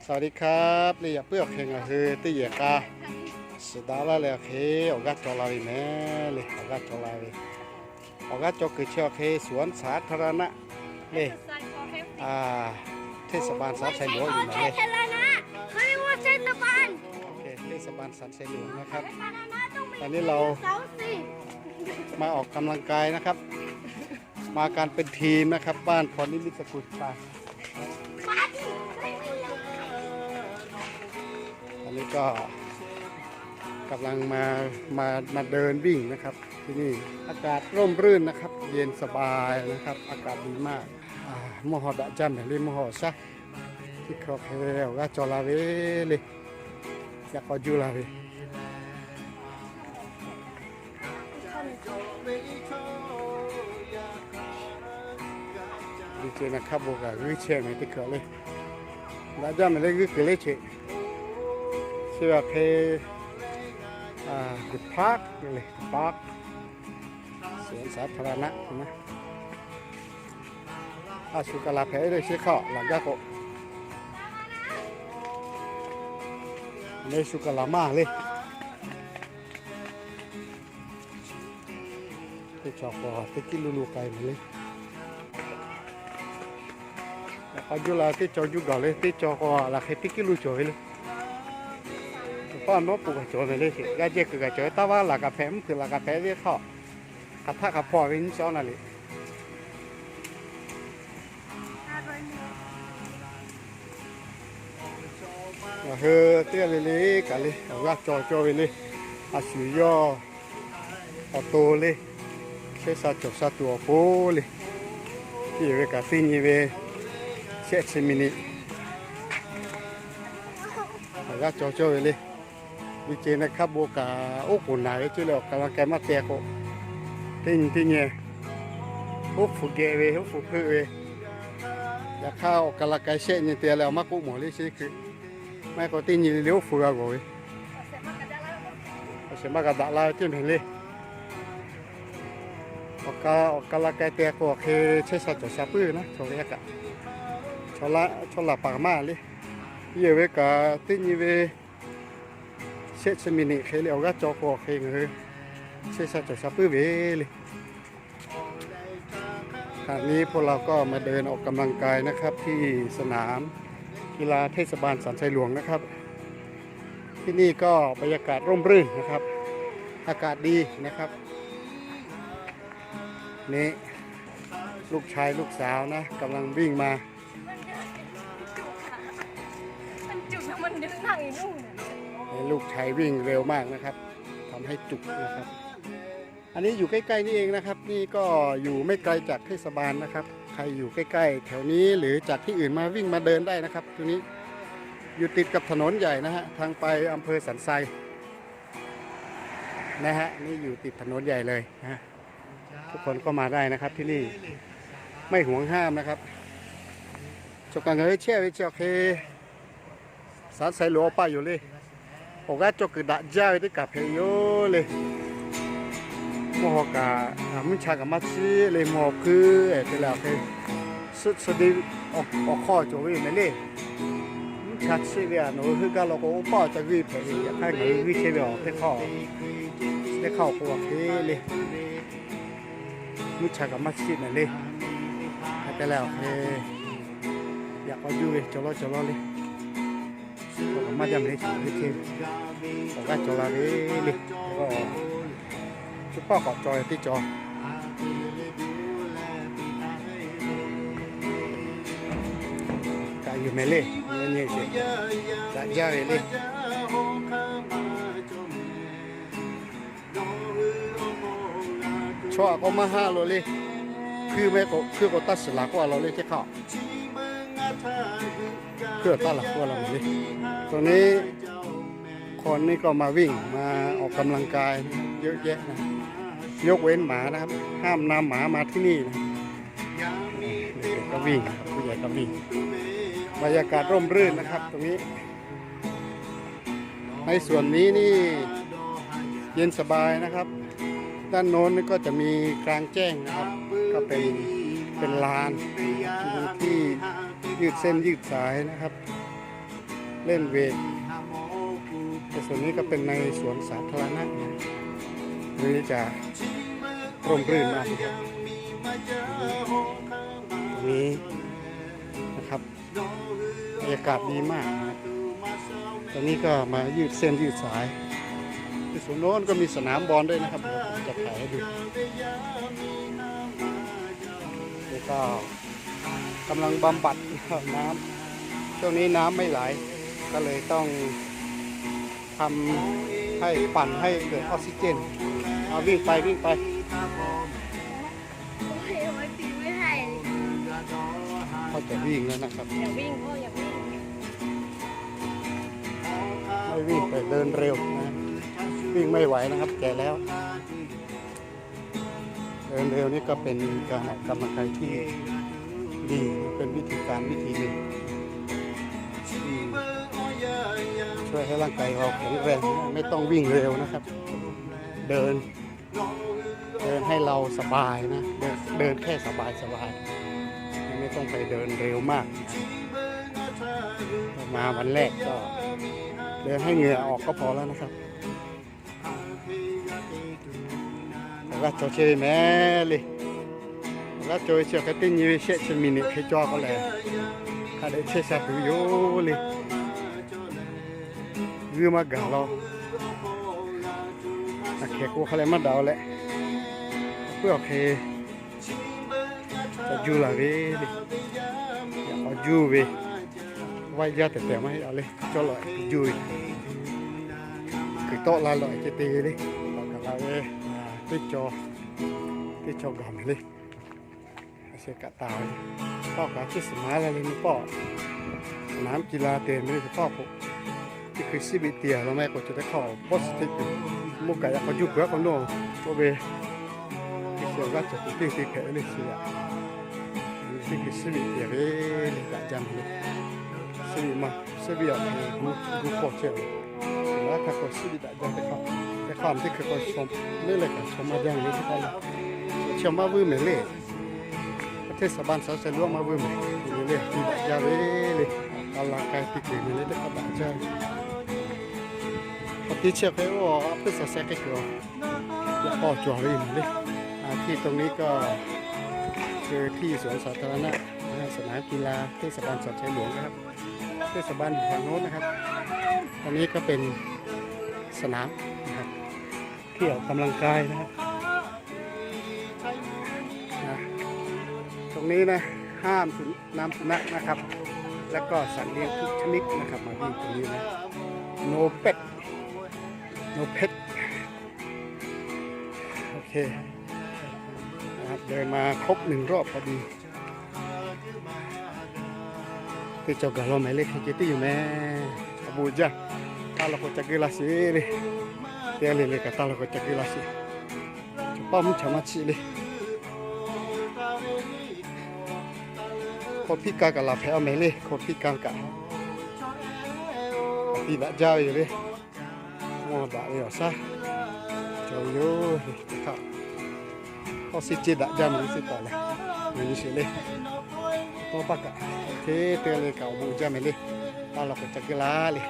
สวัสดีครับ le yaꞈ puiˉ awˬ hk'e ngaˬ hui teˇ yehˬ k'a shiˍ daꞈ laˇ leh awˬ hk'e awˬ g'aˇ cawˬ la ve mehˍ le. Awˬ g'aˇ cawˬ la ve, awˬ g'aˇ cawˬ kuiˬ chi awˬ hk'e สวนสาธารณะ le, เทศบาลสันทรายหลวง อยู่ไหน เทศบาลสันทรายหลวงนะครับ ตอนนี้เรามาออกกำลังกายนะครับ มากันเป็นทีมนะครับ บ้านพรนิมิตสกุล อันนี้ก็กำลังมา มา มาเดินวิ่งนะครับ ที่นี่อากาศร่มรื่นนะครับ เย็นสบายนะครับ อากาศดีมาก อ่า mvuhˇ haw daꞈ jaˇ mehˍ le, mvuhˇ haw shaˉ. Teˇ hkui awˬ hk'e awˬ g'aˇ cawˬ la ve le, yaꞈ k'aw juˇ la ve. Liꞈ ceh naˬ hk'aˇ bon kaꞈ g'uiˇ chehˇ mehˍ teˇ hkui le. Daꞈ jaˇ mehˍ le, g'uiˇ kuiˬ le cheꞈ. Chi ve awˬ hk'e สวนสาธารณะ A shu kaˬ laˬ hpehꞈ ve le, chi hk'aˇ laˬ gaˇ k'o, a shu kaˬ laˬ maˇ le. Teˇ cawˬ k'o teˇ kiˇ lu lu k'ai mehˍ le. K'aw juˇ la teˇ cawˬ juˇ gaˬ le, teˇ cawˬ k'o laˬ hk'e teˇ kiˇ lu cawˬ ve le. Paˇ nawˉ pun kaꞈ cawˬ mehˍ le, g'aˇ jehˇ kuiˬ kaꞈ cawˬ ve, taˇ vaˇ laˬ kaꞈ hpehꞈ, mvuhˇ hpeuꞈ laˬ kaꞈ hpehꞈ ve hk'aˇ, hk'aˬ htaˆ hk'aˬ hpawˇ ve nyiˇ cawˬ na le. Ngaˬ hui teˇ g'aˇ le le kaꞈ le awˬ g'aˇ cawˬ cawˬ ve le. A shu yawˇ awˬ to le, chehˇ sha cawˬ sha tuˬ awˬ pon le, teˇ yehˬ ve kaꞈ teˇ nyi ve shehˆ chi mi ni awˬ g'aˇ cawˬ cawˬ ve le. Liꞈ ceh naˬ hk'aˇ bon kaꞈ oˉ k'oˍ naˬ ve ceˇ leh awˬ kaˬ la k'ai maˇ teh k'o, teˇ nyi teˇ nyi oˉ hpu geh ve, oˉ hpu hpeuˆ ve. Yaꞈ hk'aˇ awˬ kaˬ la k'ai shehˆ nyi te leh awˬ maˇ k'oˆ mawˬ le, chi hkui maˇ heˆ k'o teˇ nyi le le oˉ hpu g'a g'awˬ ve. Awˬ shehˍ maˇ g'a daꞈ la ve ceˇ mehˍ le. Awˬ kaˬ, awˬ kaˬ la k'ai teh k'o awˬ hk'e chehˇ sha cawˬ sha puiˉ ve naˉ, chaw ve yaˇ kaꞈ, chaw laˬ paˍ maˇ le. Yehˬ ve kaꞈ teˇ nyi ve shehˆ chi mi ni hk'e le awˬ g'aˇ cawˬ k'o awˬ hk'e ngaˬ hui chehˇ sha cawˬ sha puiˉ ve le. ขณะนี้พวกเราก็มาเดินออกกำลังกายนะครับ ที่สนามกีฬาเทศบาลสันทรายหลวงนะครับ ที่นี่ก็บรรยากาศร่มรื่นนะครับ อากาศดีนะครับ นี่ลูกชายลูกสาวนะ กำลังวิ่งมา มันจุกนะ มันดึงนั่งอยู่นู่นน่ะ นี่ลูกชายวิ่งเร็วมากนะครับ ทำให้จุกนะครับ อันนี้อยู่ใกล้ๆนี่เองนะครับ นี่ก็อยู่ไม่ไกลจากเทศบาลนะครับ ใครอยู่ใกล้ๆแถวนี้หรือจากที่อื่นมาวิ่งมาเดินได้นะครับ ตรงนี้อยู่ติดกับถนนใหญ่นะฮะ ทางไปอำเภอสันทรายนะฮะ นี่อยู่ติดถนนใหญ่เลยนะฮะ ทุกคนก็มาได้นะครับที่นี่ ไม่หวงห้ามนะครับ Chaw kaꞈ ngaˬ hui chehˇ ve chi awˬ hk'e Sanˉ sai loˍ awˬ paˇ yoˬ le. Awˬ g'aˇ cawˬ kuiˬ daꞈ jaˇ ve teˇ kaˬ hpehꞈ yoˬ le. Mvuhˇ haw kaꞈ, mvuhˇ cha kaꞈ maˇ chiˆ le, mvuhˇ haw hkuiˇ te leh awˬ hk'e suhˆ suhˆ de awˬ hk'aw cawˬ ve yoˬ mehˍ le. Mvuhˇ cha chiˆ ve a, nawˬ hui heuˆ gaˇ law k'o, oˇ paˆ awˬ ca g'uiˇ hpehꞈ ve, yaꞈ hk'aˇ ngaˬ hui g'uiˇ chehˇ ve awˬ teˇ hk'aˇ, teˇ hk'aˇ awˬ k'o awˬ hk'e le. Mvuhˇ cha kaꞈ maˇ chiˆ mehˍ le. Hk'e te leh awˬ hk'e yaꞈ k'aw juˇ ve cawˬ lawˇ cawˬ lawˇ le. Awˬ kaꞈ maˇ jaˇ mehˍ le, chi teˇ hk'e awˬ g'aˇ cawˬ la ve le. Teˇ pawˆ k'awꞈ cawˬ ve teˇ cawˬ kaꞈ yoˬ mehˍ le. Nyi nyi sheˍ, daꞈ jaˇ ve le. Chaw aꞈ k'aw maˇ haˆ lo le. Hkuiˇ mehˆ k'o, hkuiˇ k'o taˇ shiˍ laˬ k'oˆ a law le teˇ hk'aˇ. Hkuiˇ taˇ laˬ k'oˆ a law mehˍ le. ตรงนี้ คนนี้ก็มาวิ่ง มาออกกำลังกาย เยอะแยะนะ ยกเว้นหมานะครับ ห้ามนำหมามาที่นี่นะ เด็กๆก็วิ่งนะครับ ผู้ใหญ่ก็วิ่ง บรรยากาศร่มรื่นนะครับ ตรงนี้ ในสวนนี้นี่เย็นสบายนะครับ ด้านโน้นก็จะมีกลางแจ้งนะครับ ก็เป็น เป็นลานที่ยืดเส้นยืดสายนะครับ เล่นเวท แต่ส่วนนี้ก็เป็นในสวนสาธารณะนะ นี่จะร่มรื่นมากครับ ตรงนี้นะครับ บรรยากาศดีมากนะ ตอนนี้ก็มายืดเส้นยืดสาย ที่สวนโน้นก็มีสนามบอลด้วยนะครับ เดี๋ยวผมจะถ่ายให้ดู นี่ก็กำลังบำบัดน้ำ ช่วงนี้น้ำไม่ไหล ก็เลยต้องทำให้ปั่นให้เกิดออกซิเจน เอาวิ่งไปวิ่งไป โอ๊ย เอาไว้ปีนไม่ให้ ก็จะวิ่งแล้วนะครับ อย่าวิ่งพ่ออย่าวิ่ง ไม่วิ่งแต่เดินเร็วนะ วิ่งไม่ไหวนะครับ แก่แล้ว เดินเร็วนี่ก็เป็นการออกกำลังกายที่ดี เป็นวิธีการวิธีหนึ่งที่ช่วยให้ร่างกายเราแข็งแรง ไม่ต้องวิ่งเร็วนะครับ เดิน เดินให้เราสบายนะ เดิน เดินแค่สบายสบาย ไม่ต้องไปเดินเร็วมาก มาวันแรกก็เดินให้เหงื่อออกก็พอแล้วนะครับ Awˬ g'aˇ cawˬ chehˇ ve mehˍ le. Awˬ g'aˇ cawˬ ve chi hk'e teˇ nyi ve shehˆ chi miˬ niꞈ hk'e cawˬ k'o lehˬ, hk'a dehꞈ chehˇ sha tuˬ yoˬ le. G'uiˇ maˇ gaˬ la. Aˬ hkehˍ k'o hk'a leh maˇ daꞈ-o leh, puiˉ awˬ hk'e ca juˇ la ve le. Yaꞈ k'aw juˇ ve, vaˇ jaˇ tehˬ tehˬ maˇ heˆ a le, cawˇ lawꞈ juˇ ve, kuiˬ tawˆ la lawꞈ ceh te le. Awˬ kaˬ la ve teˇ cawˬ, teˇ cawˬ gaˬ mehˍ le. Aˬ sheh kaꞈ taˍ ve, pawˆ kaꞈ teˇ suhˍ maˍ la le nyi pawˆ. Naˉ kiˇ la te mehˍ le, pawˆ k'o, teˇ hkui siˉ biˆ te a la mehˍ k'o, chi teˇ hk'aˇ bawˆ suhˍ teˇ kuiˬ, mvuhˇ kaꞈ yaꞈ k'aw juˇ kuiˬ a k'o nawˬ k'oˆ ve, teˇ shehˍ g'aˇ cawˬ tuˬ teˇ te hpehꞈ ve le, chi yaꞈ teˇ hkui siˉ biˆ te ve le, daꞈ jaˇ mehˍ le. Siˉ biˆ ma, siˉ biˆ a hk'e gu pawˆ chehˇ ve, laˇ htaˇ k'o siˉ biˆ daꞈ jaˇ teˇ hk'aˇ, teˇ hk'aˇ teˇ hkui k'o shaw, neˇ leh kaꞈ shaw maˇ jaˇ ve teˇ hk'aˇ le. Chi maˇ vuiˇ mehˍ le. Hteˇ saˍ ban saˍ sheh loˉ maˇ vuiˇ mehˍ le, daꞈ jaˇ ve le. Awˬ kaˬ la k'ai teˇ kuiˬ mehˍ le, teˇ hk'aˇ daꞈ jaˇ ve. Awˬ ti chehˇ hk'e oˇ a peuˇ saˍ sheh k'ai kuiˬ a, yaꞈ k'aw cawˬ ve mehˍ le. ที่ตรงนี้ก็คือที่สวนสาธารณะ สนามกีฬาเทศบาลสามชัยหลวงนะครับ เทศบาลอยู่ทางโน้นนะครับ อันนี้ก็เป็นสนามนะครับ ที่ออกกำลังกายนะครับ นะ ตรงนี้นะ ห้ามสุน- นำสุนัขนะครับ แล้วก็สัตว์เลี้ยงทุกชนิดนะครับ มาวิ่งตรงนี้นะ no pet no pet โอเคนะครับ เดินมาครบหนึ่งรอบพอดี Teˇ cawˬ gaˬ law mehˍ le, hk'e ceh tiˉ yoˬ mehˍ. Awˬ bon jaˇ, taˇ law k'o ca geuˆ laˇ sheˍ le. Teˇ g'aˇ le le kaꞈ taˇ law k'o ca geuˆ laˇ sheˍ. Chaw paˆ mvuhˇ chaw maˇ chiˆ le. Hkawˇ hpiˇ kaˇ kaꞈ laˬ hpehꞈ a mehˍ le, hkawˇ hpiˇ kaˇ kaꞈ. Awˬ ti daꞈ jaˇ ve yoˬ le. Mawˇ daꞈ ve awˬ shaˉ cawˬ ve yoˬ. Teˇ hk'aˇ, tawˇ siˉ ceˇ daꞈ jaˇ mehˍ le, suh taˍ leh, ngaˬ nyi sheˍ le. Tawˇ paˆ kaꞈ, oˇ hk'e teˇ g'aˇ le kaꞈ awˬ bon jaˇ mehˍ le. Taˇ law k'o ca geuˆ laˇ le.